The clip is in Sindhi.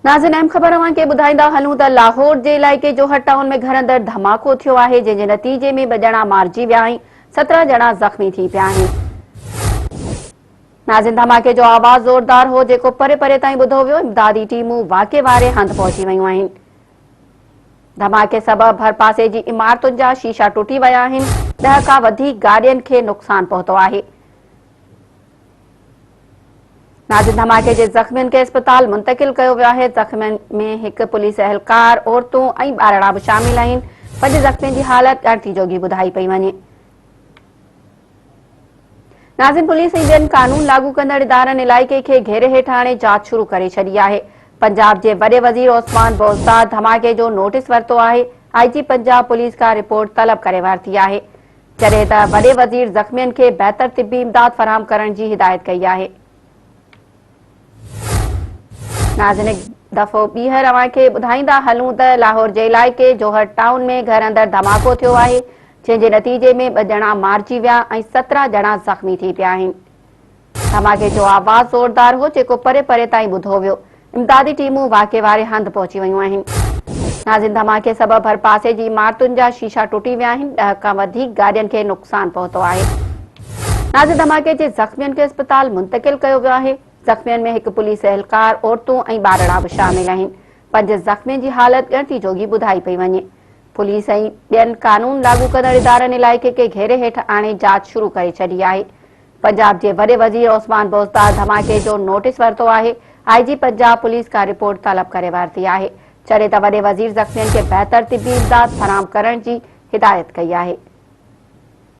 ناظرين اهم خبر اوهان کي ٻڌائيندا هلون ته لاهور جي علائقي جوهر ٽائون ۾ گهر اندر ڌماڪو ٿيو آهي جنهن جي نتيجي ۾ ٻه ڄڻا مارجي ويا ۽ 17 ڄڻا زخمي ٿي پيا آهن. ناظرين ڌماڪي جو آواز زوردار هو جيڪو پري پري تائين ٻڌو ويو امدادي ٽيمون واقعي واري هنڌ پهچي ويون آهن. ڌماڪي سبب ڀرپاسي جي عمارتن جا شيشا ٽٽي ويا آهن ڏهه کان وڌيڪ گاڏين کي نقصان پهتو آهي. ناظم ڌماڪي جي زخمين کي اسپتال منتقل ڪيو ويو آهي، زخمين ۾ هڪ پوليس اهلڪار، عورتون ۽ ٻارڙا به شامل آهن، پنج زخمين جي حالت ڳڻتي جوڳي ٻڌائي پئي وڃي. ناظم پوليس ۽ ٻين قانون لاڳو ڪندڙ ادارن علائقي کي گهيري هيٺ آڻي جاچ شروع ڪري ڇڏي آهي. پنجاب جي وڏي وزير عثمان بوزدار ڌماڪي جو نوٽيس ورتو آهي، آء جي پنجاب پوليس کان رپورٽ طلب ڪري ورتي آهي. جڏهن ته وڏي وزير زخمين کي بهتر طبي امداد فراهم ڪرڻ جي هدايت ڪئي آهي. ناظرين هڪ دفعو ٻيهر اوهان کي ٻڌائيندا هلون ته لاهور جي علائقي جوهر ٽائون ۾ گهر اندر ڌماڪو ٿيو آهي جنهن جي نتيجي ۾ ٻه ڄڻا مارجي ويا ۽ 17 ڄڻا زخمي ٿي پيا آهن. ڌماڪي جو آواز زوردار هو جيڪو پري پري تائين ٻڌو ويو. امدادي ٽيمون واقعي واري هنڌ پهچي ويون آهن. ناظرين ڌماڪي سبب ڀرپاسي جي عمارتن جا شيشا ٽٽي ويا آهن، ڏهه کان وڌيڪ گاڏين کي نقصان پهتو آهي. ناظرين ڌماڪي جي زخمين کي اسپتال منتقل ڪيو ويو آهي. زخمين ۾ هڪ پوليس اهلڪار، عورتون ۽ ٻارڙا به شامل آهن. پنج زخمين جي حالت ڳڻتي جوڳي ٻڌائي پئي وڃي. پوليس ۽ ٻين قانون لاڳو ڪندڙ ادارن علائقي کي گهيري هيٺ آڻي جاچ شروع ڪري ڇڏي آهي. پنجاب جي وڏي وزير عثمان بوزدار ڌماڪي جو نوٽيس ورتو آهي، آء جي پنجاب پوليس کان رپورٽ طلب ڪري ورتي آهي، جڏهن ته وڏي وزير زخمين کي بهتر طبي امداد فراهم ڪرڻ جي هدايت ڪئي آهي.